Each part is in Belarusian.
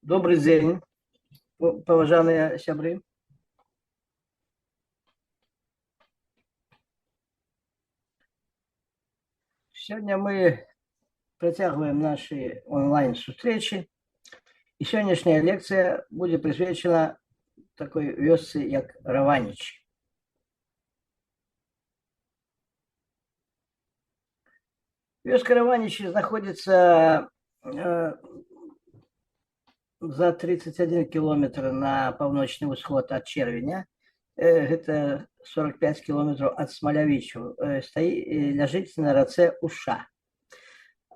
Добры дзень, паважаныя сябры. Сёння мы працягваем нашы онлайн-сустрэчы. І сённяшняя лекцыя будзе прысвечана такой вёсцы, як Раванічы. Вёска Раванічы знаходзіцца за 31 кіલોметр на паўночны ўсход ад Чэрвеня. Гэта 45 кіલોметраў ад Смалявічаў. Ляжыць на рацэ Уша.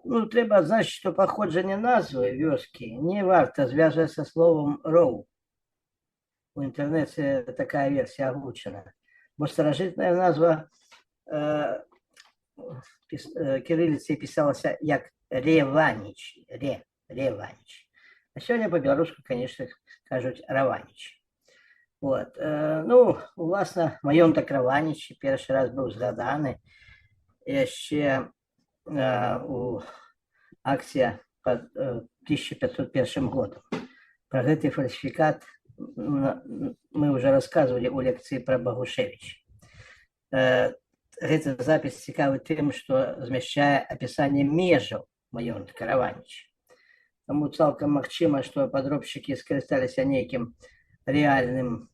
Ну, трэба адзначыць, што паходжанне назвы вёскі не варта звязваць са словам роў. У інтэрнэце такая версія агучана. Бо старажытная назва кірыліцай пісалася як Реваніч, Реваніч. А сёння па-беларуску, конечно, кажуць Раваніч. Вот. Ну, уласна, маёнтак Раванічы першы раз быў згаданы яшчэ у акцыя пад 1501 годам. Пра гэты фальсіфікат мы уже рассказывали у лекцыі пра Багушевіч. Гэты запіс цікавы тым, што змяшчае апісанне межаў маёнтка Раваніч. Таму цалкам магчыма, што падробшчыкі скарысталіся нейкім рэальным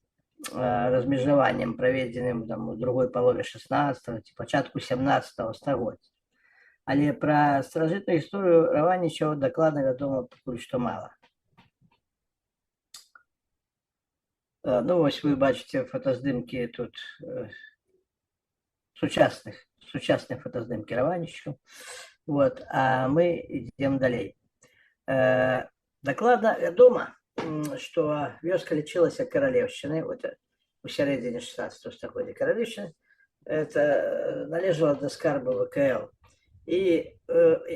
размежаваннем, праведзеным там у другой палове 16 ці пачатку 17 стагоддзя. Але пра старажытную гісторыю Раванічаў дакладна вядома пакуль што мала. Ну, вось вы бачыце фотаздымкі тут сучасных фотаздымкі Раванічаў. Вот, а мы ідзем далей. Дакладна вядома, што вёска лічылася каралеўшчынай, вот, у сярэдзіне 16 стагоддзя каралеўшчыны, это належала да скарба ВКЛ. І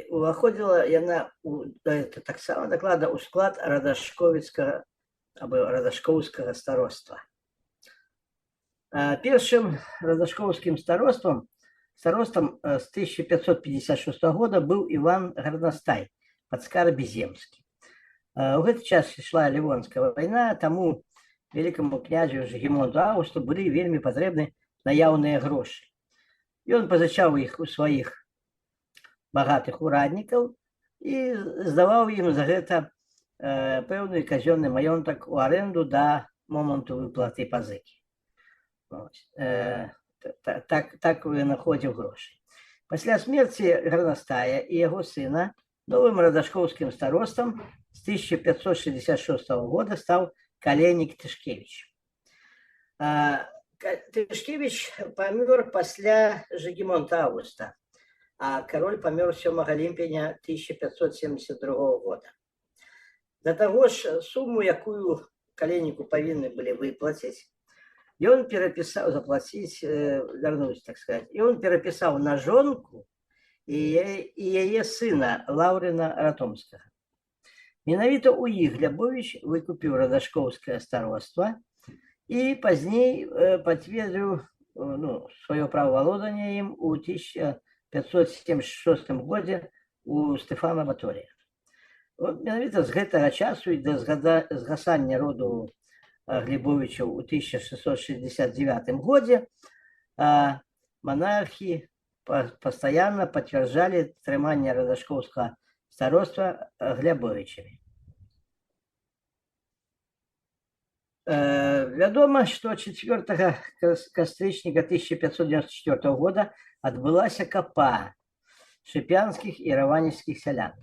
уваходзіла яна это таксама дакладна ў склад радашковіцкага або радашкоўскага староства. Першым радашкоўскім старостам з 1556 года быў Іван Гарнастай, падскарбі земскі. У гэты час ішла Лівонская вайна, таму вялікаму князю Жыгімонту Аўгусту былі вельмі патрэбны наяўныя грошы. Ён пазычаў іх у сваіх багатых ураднікаў і здаваў ім за гэта пэўны казённы маёнтак у арэнду да моманту выплаты пазыкі. Вось. Так вынаходзіў грошы. Пасля смерці Гарнастая і яго сына новым радашкоўскім старостам з 1566 года стаў Каленік Тышкевіч. Тышкевіч памёр пасля Жыгімонта Аўгуста, а кароль памёр 7 ліпеня 1572 года. Да таго ж, суму, якую Каленіку павінны былі выплаціць, ён перапісаў, заплаціць, вярнуць, так сказать, і он перапісаў на жонку і яе сына Лаўрына Ратомскага. Менавіта ў іх Глябовіч выкупіў радашкоўскае староства і пазней пацвердзіў сваё права валодання ім у 1576 годзе у Стэфана Баторія. Вот, менавіта з гэтага часу і да згасання роду Глебовічаў у 1669 годзе монархі пастаянна пацвярджалі трыманне радашкоўскага староства Глябовічамі. Вядома, што 4 кастрычніка 1594 года адбылася капа шыпянскіх і раванічскіх сялян.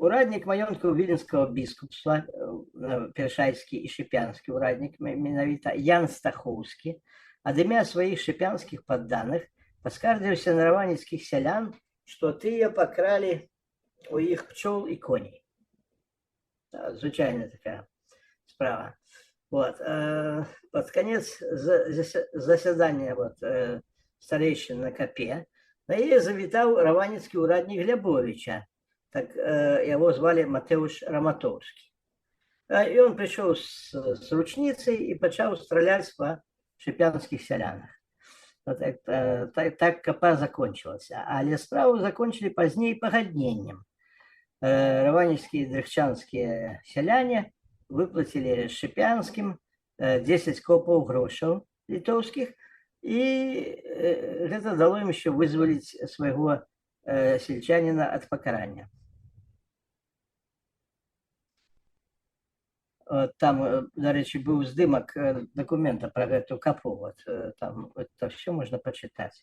Ураднік маёнтку віленскага біскупства, першайскі і шыпянскі ураднік менавіта Ян Стахоўскі, ад імя сваіх шыпянскіх падданых паскардзіўся на раваніцкіх сялян, што тыя пакралі у іх пчол і коней. Да, звычайная такая справа. Вот. Под конец засядання старэйшын на капе на яе завітаў раваніцкі ураднік Глябовіча. Так, яго звалі Матэуш Раматоўскі. І он прыйшоў з ручніцай і пачаў страляць па шыпянскіх сялянах. Вот так капа закончылася. Але справу закончылі пазней пагадненнем. Раванічскія і дрэхчанскія сяляне выплацілі Шчыпянскім 10 копаў грошаў літоўскіх, і гэта дало ім яшчэ вызваліць свайго сельчаніна ад пакарання. Там, дарэчы, быў здымак дакумента пра гэту капу. Вот, там это все можна пачытаць.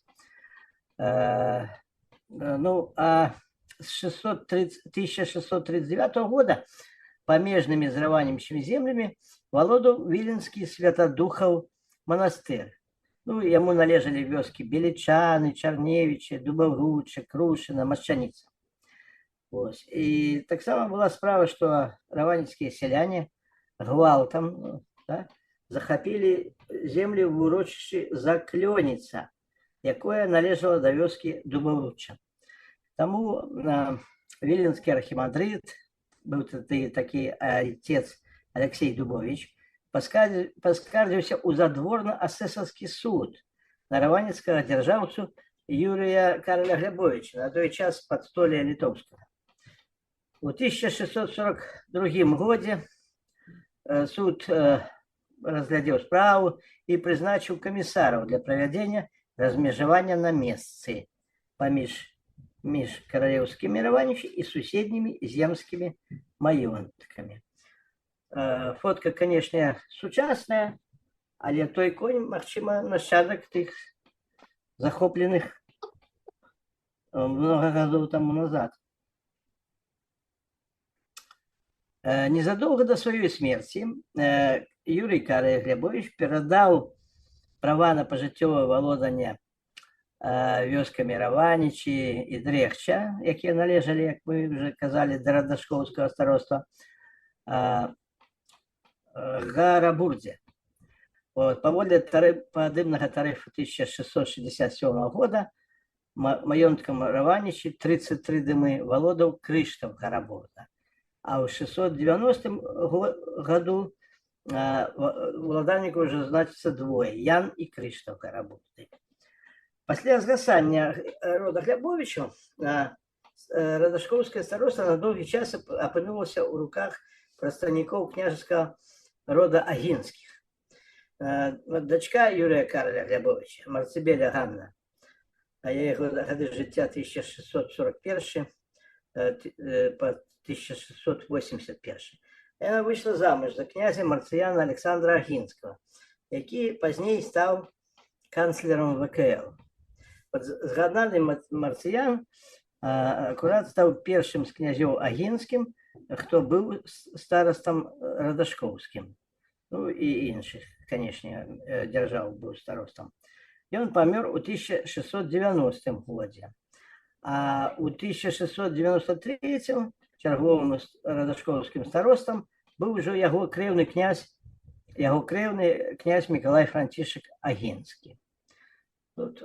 Ну, а с 1639 года памежнымі з Раванічамі землямі валодаў віленскі Святадухаў манастыр. Ну, яму належалі вёскі Белічаны, Чарневічы, Дубаўручча, Крушына, Машчаніца. Вось. І таксама была справа, што раваніцкія сяляне гвалтам, да, захапілі землі ў урочышчы Заклёніца, якое належала да вёскі Дубаўручча. Таму віленскі архімандрыт, быў тады такі айцец Алексей Дубович, паскардзіўся ў задворна-асэсарскі суд на раваніцкага дзяржаўцу Юрыя Караля Глябовіча, на той час падстолія літоўскага. У 1642 годзе суд разглядзеў справу і прызначыў камісараў для правядзення размежавання на месцы паміж між каралеўскімі Раванічы і суседнімі земскімі маёнткамі. Фотка, канешне, сучасная, але той конь, магчыма, нашчадак тых захопленых много гадоў таму назад. Незадоўга да сваёй смерці Юрый Караль Глябовіч перадаў права на пажыццёвае валоданне вёскамі Раванічы і Дрэхча, якія належалі, як мы уже казалі, да радашкоўскага староства, Гарабурдзе. Вот, паводле падымнага тарыфу 1667 года маёнткам Раванічы 33 дымы валодаў Крыштаф Гарабурда. А ў 690 году уладальнікаў уже значыцца двое: Ян і Крыштаф Гарабурды. Пасля згасання рода Глябовічаў радашкоўскае староства на доўгі час апынулася ў руках прадстаўнікоў княжескага рода Агінскіх. Дачка Юрыя Караля Глябовіча, Марцыбеля Ганна, а яе гады жыцця 1641 по 1681. Яна выйшла замуж за князя Марцыяна Александра Агінскага, які пазней стаў канцлерам ВКЛ. Вот згаданы Марцыян акурат стаў першым з князёў Агінскім, хто быў старастам радашкоўскім. Ну і іншых, канешне, дзяржаў быў старостам. Ён памёр у 1690 годзе. А у 1693 чарговым радашкоўскім старостам быў ужо яго крэўны князь Мікалай Францішак Агінскі. Тут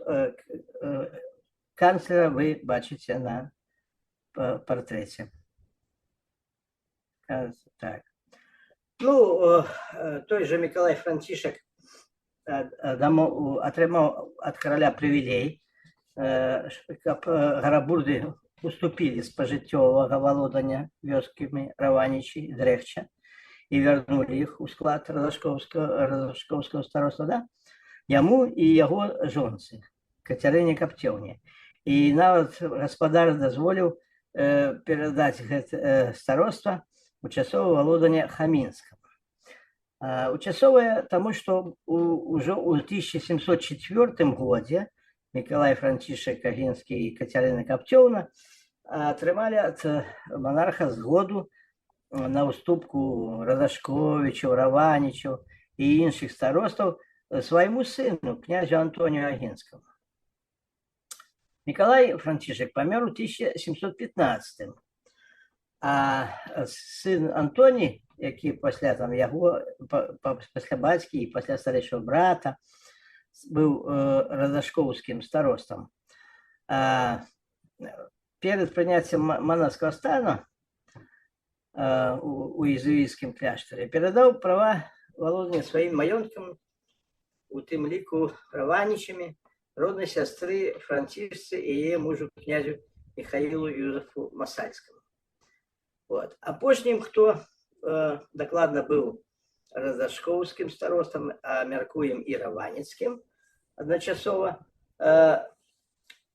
канцлера вы бачыце на партрэце. Так. Ну, той же Мікалай Францішак атрымаў ад караля прывілей, каб Гарабурды уступілі з пажыццёвага валодання вёскамі Раванічы і Дрэхча і вярнулі іх у склад радашкоўскага староства, да? Яму і яго жонцы Кацярыне Капцёўне. І нават гаспадар дазволіў перадаць гэта староства у часовае валоданне Хамінскага. У часовае, таму што ўжо ў 1704 годзе Мікалай Францішак Агінскі і Кацярына Капцёўна атрымалі ад манарха згоду на уступку Радашковічаў, Раванічаў і іншых старостаў свайму сыну, князю Антонію Агінскаму. Мікалай Францішак памёр у 1715. А сын Антоній, які пасля там яго, пасля бацькі і пасля старэйшага брата быў радашкоўскім старостам, перад прыняццем манаскага стана у езуіцкім кляштары перадаў права валодання сваім маёнткам, у тым ліку Раванічамі, роднай сястры Францішцы і яе мужу князю Михаилу Юзефу Масальскаму. Вот. Апошнім, хто дакладна быў радашкоўскім старостам, а мяркуем, і раваніцкім адначасова,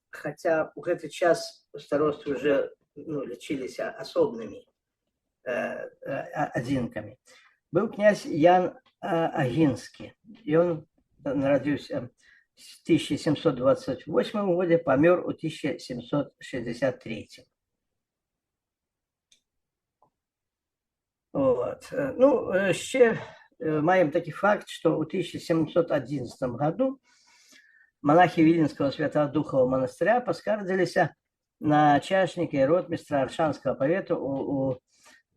хаця ў гэты час старосты уже, ну, лічыліся асобнымі адзінкамі, быў князь Ян Агінскі. Ён нарадзіўся в 1728 годзе, памёр у 1763. Вот. Ну, яшчэ маем такі факт, што ў 1711 году монахи Виленского Святодухова монастыря паскардзіліся на чашніка і ротмістра Аршанскага павету у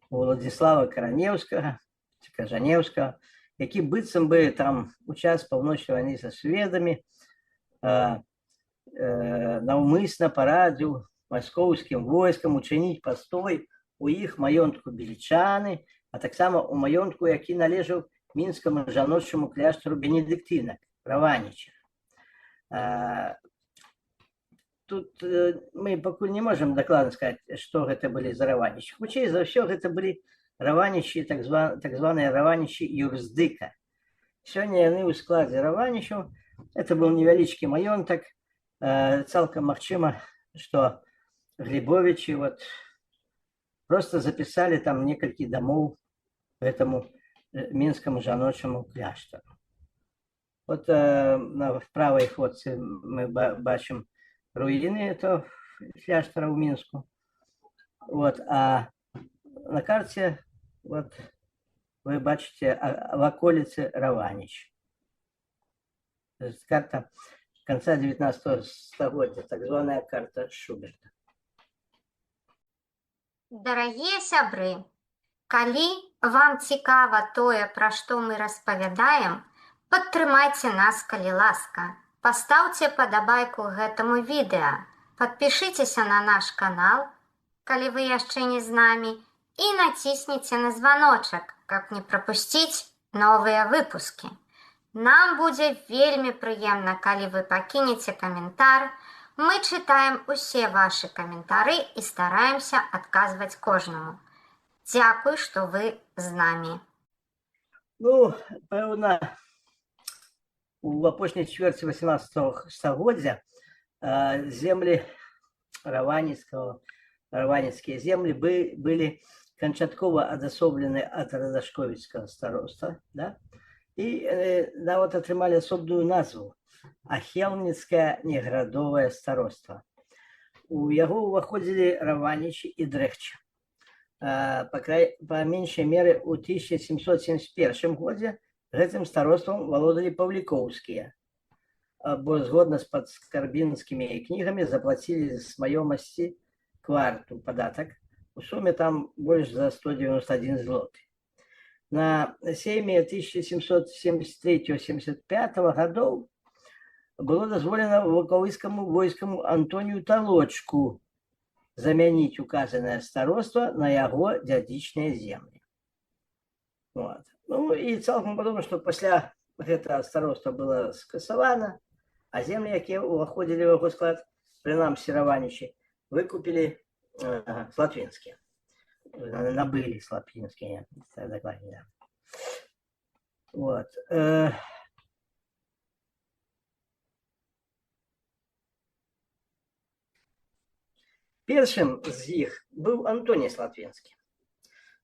Владислава Каранеўскага ці Кажанеўскага, які быццам бы там у час паўночнай вайны са шведамі наўмысна парадзіў маскоўскім войскам учыніць пастой у іх маёнтку Белічаны, а таксама у маёнтку, які належаў мінскаму жаночаму кляштару бенедыктынак Раванічах. Тут мы пакуль не можам дакладна сказаць, што гэта былі за Раванічы. Хутчэй за ўсё, гэта былі Раванічы, так званыя Раванічы Юрздыка. Сёння яны ў складзе Раванічаў. Это быў невялічкі маёнтак. Цалкам магчыма, што Глібовічы вот просто запісалі там некалькі дамоў гэтаму мінскаму жаночаму кляштару. Вот на правай фотцы мы бачым руіны этого кляштара ў Мінску. Вот, а на карце вот вы бачыце ваколіцы Раваніч. То есть карта конца 19 стагоддзя, так званая карта Шуберта. Дарагія сябры, калі вам цікава тое, пра што мы распавядаем, падтрымайце нас, калі ласка. Пастаўце падабайку гэтаму відэа, падпішыцеся на наш канал, калі вы яшчэ не з намі, і націсніце на званочак, каб не прапусціць новыя выпускі. Нам будзе вельмі прыемна, калі вы пакінеце каментар. Мы чытаем усе вашы каментары і стараемся адказваць кожнаму. Дзякуй, што вы з намі. Ну, пэўна, у апошняй чвэрці 18 стагоддзя землі Раваніцкага, раваніцкія землі былі канчаткова адасоблены ад радашковіцкага староства, да? І нават атрымалі асобную назву — Ахелніцкае неградовае староства. У яго ўваходзілі Раванічы і Дрэхча. Па меншай меры ў 1771 годзе гэтым староствам валодалі Паўлікоўскія, бо згодна з падскарбінскімі кнігамі заплацілі з маёмасці кварту, падатак, у суме там больш за 191 злоты. На сейме 1773-75 гадоў было дазволена ваўкавыскаму войскаму Антонію Талочку замяніць указанае староства на яго дзядзічныя землі. Вот. Ну і цалкам падобна, што пасля гэта староства было скасавана, а землі, якія ўваходзілі ў яго склад, прынамсі Раванічы, выкупілі Слатвінскія. Набылі Слатвінскія, дакладней. Да. Вот. Першым з іх быў Антоній Слатвінскі.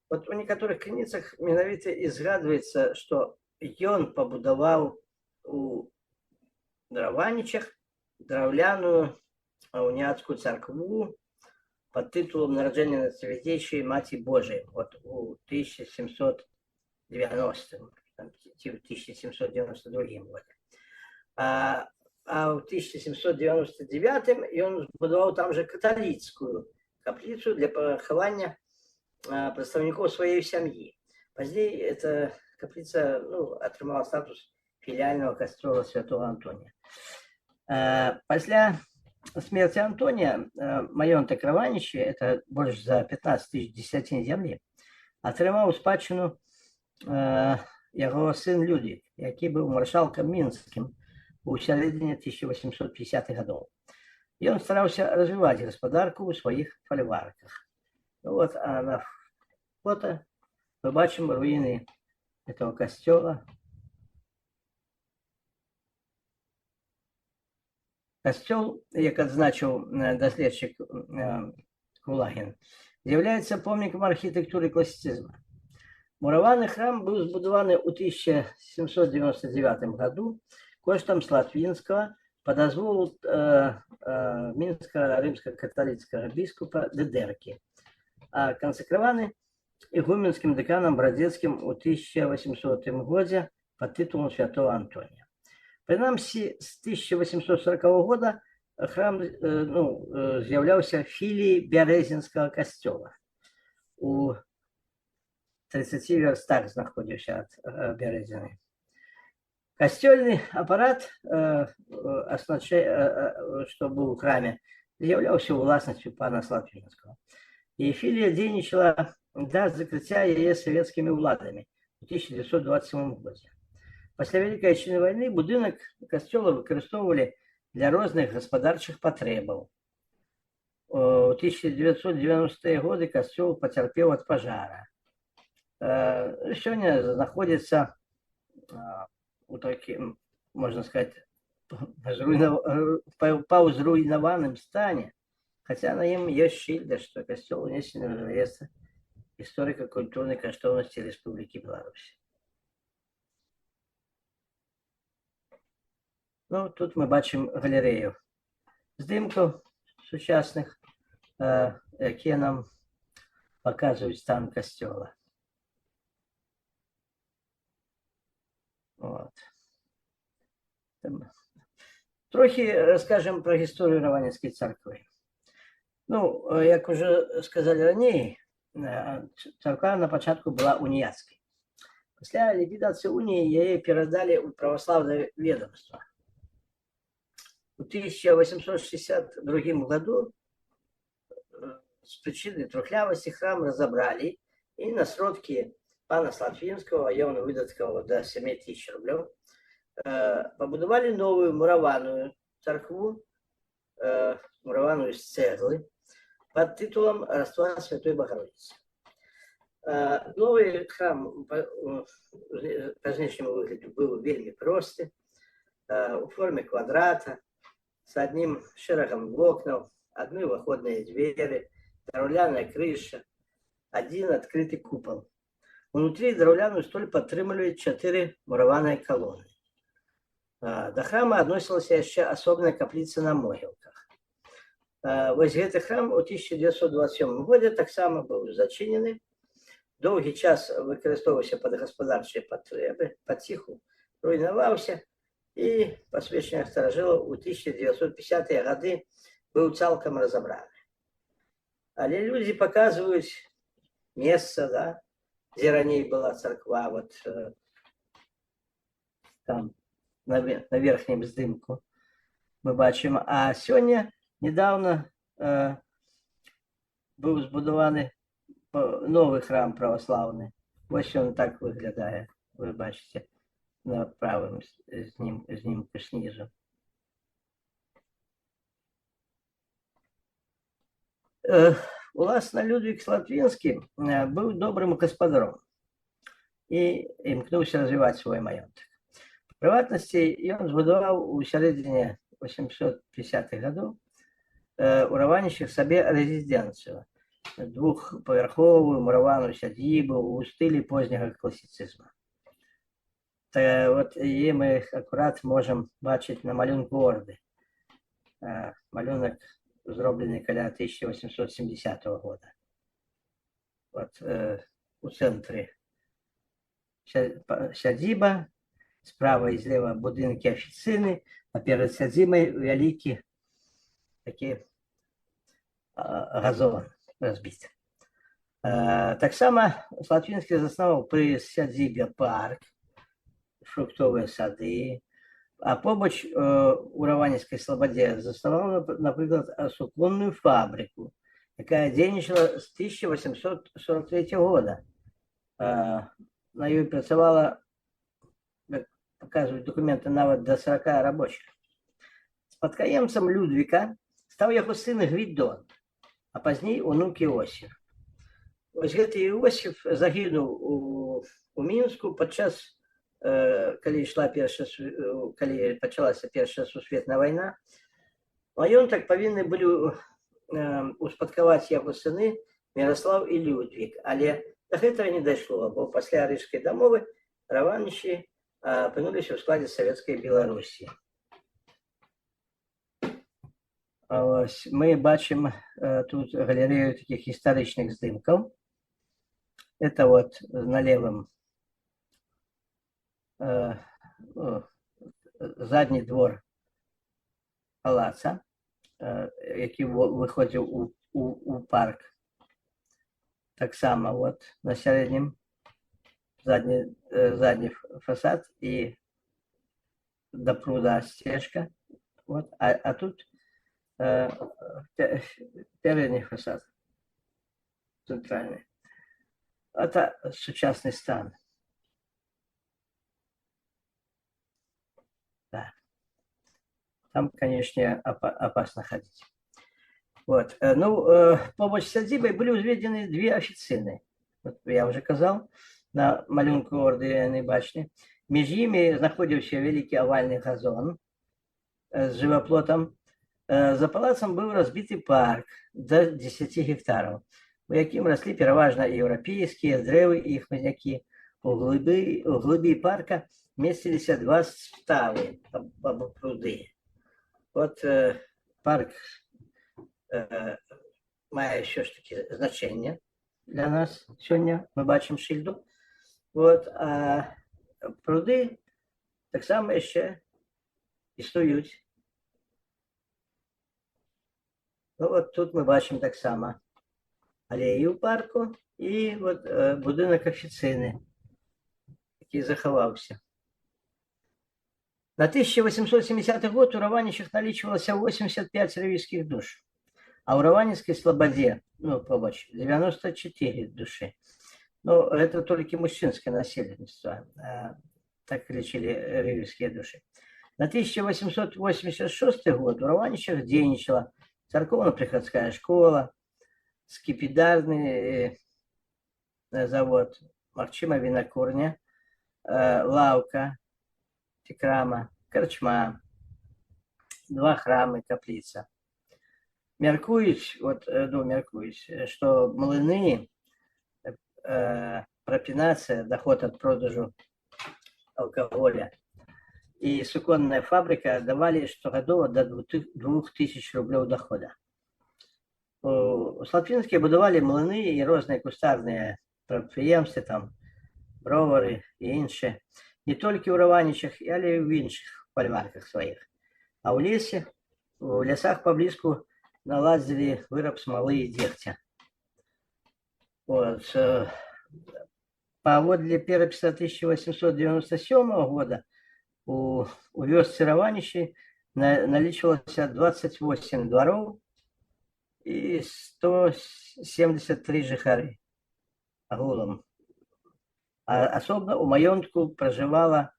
Вот у некаторых крыніцах менавіта і згадваецца, што ён пабудаваў у Раванічах драўляную уніяцкую царкву под тытулам Нараджэння Найсвяцейшай Маці Божай, вот у 1790 там, ці ў 1792 годзе. А ў 1799 ён збудаваў там жа каталіцкую капліцу для пахавання прадстаўнікоў сваёй сям'і. Пазней эта капліца, ну, атрымала статус філіальнага касцёла святого Антонія. Пасля смерти Антония маёнтак Раванічы, это больш за 15 тысяч десятин зямлі, атрымаў у спадчыну яго сын Людвік, які быў маршалкам мінскім у сярэдзіне 1850-х гадоў. Ён стараўся развіваць гаспадарку ў сваіх фальварках. Ну, вот, а на Фота мы бачым руіны этого касцёла. Касцёл, як адзначыў даследчык Кулагін, з'яўляецца помнікам архітэктуры класіцызма. Мураваны храм быў збудаваны ў 1799 году коштам Слатвінскага па дазволу мінскага рымска-каталіцкага біскупа Дэдэркі, а кансэкраваны ігуменскім дэканам Брадзецкім у 1800 годзе пад тытулам святого Антонія. Прынамсі, з 1840 года храм ну, з'яўляўся філіяй Бярэзінскага касцёла. У 30 вярстах знаходзіўся ад Бярэзіны. Касцёльны апарат, што быў у храме, з'яўляўся ўласнасцю пана Слатвінскага. І філія дзейнічала да закрыцця яе савецкімі ўладамі ў 1927 годзе. Пасля Вялікай Айчыннай вайны будынак касцёла выкарыстоўвалі для розных гаспадарчых патрэбаў. У 1990-е годы касцёл пацярпеў ад пажара. Сёння знаходзіцца у такім, можна сказаць, паўзруйнаваным стане, хаця на ім ёсць шыльда, што касцёл унесены ў рэестр гісторыка-культурнай каштоўнасці Рэспублікі Беларусь. Ну, тут мы бачым галерэю здымкаў сучасных, якія нам паказваюць стан касцёла. Вот. Там. Трохі раскажам пра гісторыю Раванінскай царквы. Ну, як ужо сказалі раней, царква на пачатку была уніяцкай. Пасля ліквідацыі уніі яе перадалі ў праваслаўнае ведомства. У 1862 году з прычыны трухлявасці храм разабралі і на сродкі пана Слатвінскага, ён выдаткаваў да 7 тысяч рублёў, пабудавалі новую мураваную царкву, мураваную з цэглы, пад тытулам Раства Святой Багародзіцы. Новы храм па знешняму выгляду быў вельмі просты, у форме квадрата, с одним шэрагам вокнаў, одной уваходныя дзверы, драўляная крыша, один открытый купол. Унутры драўляную столь падтрымліваюць чатыры мураваныя калоны. Да храма адносілася яшчэ асобная капліца на могілках. Вось гэты храм у 1927 годзе таксама быў зачынены. Доўгі час выкарыстоўваўся пад гаспадарчыя патрэбы, паціху руйнаваўся і, па сведчаннях старажылаў, у 1950-е гады быў цалкам разабраны. Але людзі паказваюць месца, да, дзе раней была царква, вот там на верхнім здымку мы бачым. А сёння недавно быў збудаваны новы храм праваслаўны. Вось ён так выглядае, вы бачыце на правым знімку снізу. Уласна, Людвік Слатвінскі быў добрым гаспадаром і імкнуўся развіваць свой маёнтак. Прыватнасці, ён збудаваў у сярэдзіне 850-х гадоў у Раванішчах сабе рэзідэнцыю, двухпавярховую мураваную сядзібу ў стылі позняга класіцызма. Та, вот яе мы акурат можам бачыць на малюнку Орды. Малюнак зроблены каля 1870 года. Вот, у цэнтры сядзіба, справа і злева будынкі афіцыны, а перад сядзібай вялікі такі газон разбіты. Таксама Слатвінскі заснаваў пры сядзібе парк, фруктовыя сады, а побач у Раванінскай слабадзе заснаваў, напрыклад, суконную фабрыку, якая дзейнічала з 1843 года. На ёй працавала, як паказваюць дакументы, нават да 40 рабочих. Спадкаемцам Людвіка стаў яго сын Гвідон, а пазней унук Іосіф. Вось гэты Іосіф загінуў у Мінску падчас, калі ішла першая, калі пачалася Першая сусветная вайна. Маёнтак павінны былі успадкаваць яго сыны Міраслаў і Людвік, але да гэтага не дайшло, бо пасля Рыжскай дамовы Раванічы апынуліся ў складзе Савецкай Беларусі. Ось, мы бачым тут галерэю такіх гістарычных здымкаў. Это вот на левым задні двор палаца, які выходзіў у парк. Таксама вот на сярэднім задні фасад і да пруда сцежка. Вот, а тут пярэдні фасад цэнтральны. Это сучасны стан. Да. Там, конечно, опасно ходить. Вот. Ну, побач з сядзібай былі ўзведзены две афіцыны. Вот я уже казаў, на малюнку ордэны бачны. Між імі знаходзіўся вялікі авальны газон з жываплотам. За палацам быў разбіты парк да 10 гектараў, у якім раслі пераважна еўрапейскія дрэвы і хмызнякі. У глыбі парка месціліся два ставы або пруды. Вот парк мае ўсё ж таки значэнне для нас сёння, мы бачым шыльду. Вот, а пруды таксама яшчэ існуюць. Ну, вот тут мы бачым таксама алею ў парку і вот будынак афіцыны, які захаваўся. На 1870 год у Раванічах налічвалася 85 рэвіцкіх душ, а ў Раваніцкай слабадзе, ну, побач, 94 душы. Ну, это толькі мужчынскае насельніцтва, так лічылі рэвіцкія душы. На 1886 год у Раванічах дзейнічала царкоўна-прыхадская школа, скіпідарны завод, магчыма, вінакурня, лаўка, ці крама, карчма, два храмы, капліца. Мяркуюць, вот, ну, мяркуюць, што млыны, прапінацыя, доход ад продажу алкаголя і суконная фабрыка давалі штогадова да 2000 рублёў дохода. У Слатвінскія будавалі млыны і розныя кустарныя прадпрыемствы, там, бровары і іншыя. Не толькі ў Раванічах, але і ў іншых фальварках сваіх. А ў лесе, у лясах паблізку наладзілі выраб смалы і дзегця. Вот. Паводле перапіса 1897 года у вёсцы Раванічы налічвалася 28 двароў і 173 жыхары агулам. А асобна ў маёнтку пражывала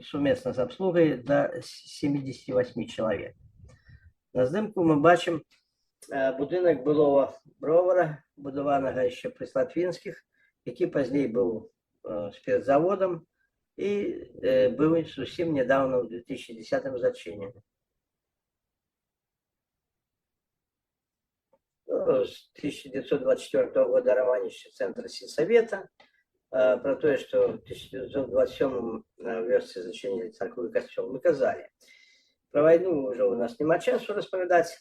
сумесна з абслугай да 78 чалавек. На здымку мы бачым будынак былога бровара, будаванага яшчэ пры Слатвінскіх, які пазней быў спиртзаводам і быў зусім нядаўна ў 2010 зачынены. Ну, с 1924 года Раванічы цэнтр сельсавета. Про тое, што в 1927 вёсцы зачынілі царкву і касцёл, мы казалі. Про вайну ўжо у нас няма часу распавядаць.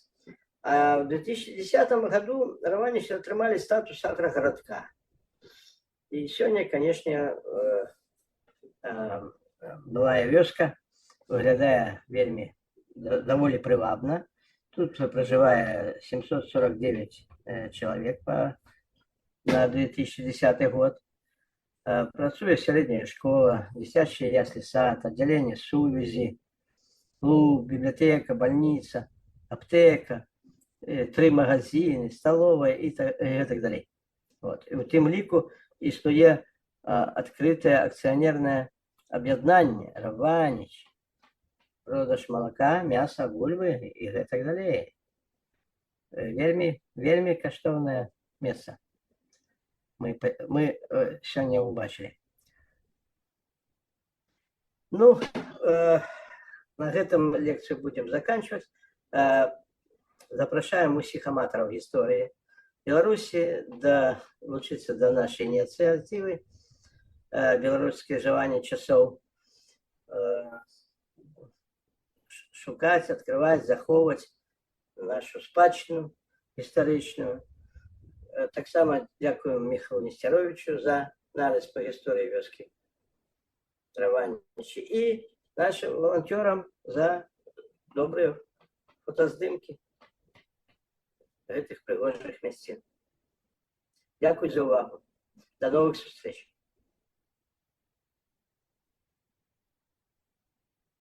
А в 2010 году Раванічы атрымалі статус аграгарадка. І сёння, конечно, былая вёска выглядае вельмі даволі прывабна. Тут пражывае 749 чалавек на 2010 год. Працуе сярэдняя школа, дзіцячыя яслі сад, аддзяленне сувязі, клуб, бібліятэка, бальніца, аптэка, тры магазины, сталовая і так далей. Вот. І ў тым ліку існуе адкрытае акцыянернае аб'яднанне Раваніч, продаж малака, мяса, бульбы і гэтак далей. Вельмі, вельмі каштоўнае месца. мы сёння ўбачылі. Ну, на гэтым лекцыю будзем заканчваць. Запрашаем усіх аматараў гісторыі Беларусі далучыцца да нашай ініцыятывы «Беларускае жаванне часоў», шукаць, адкрываць, захоўваць нашу спадчыну гістарычную. Таксама дзякуем Міхалу Несцяровічу за нарыс па гісторыі вёскі Раванічы і нашым валанцёрам за добрыя фотаздымкі гэтых прыгожых мясцін. Дзякуй за ўвагу. Да новых сустрэч.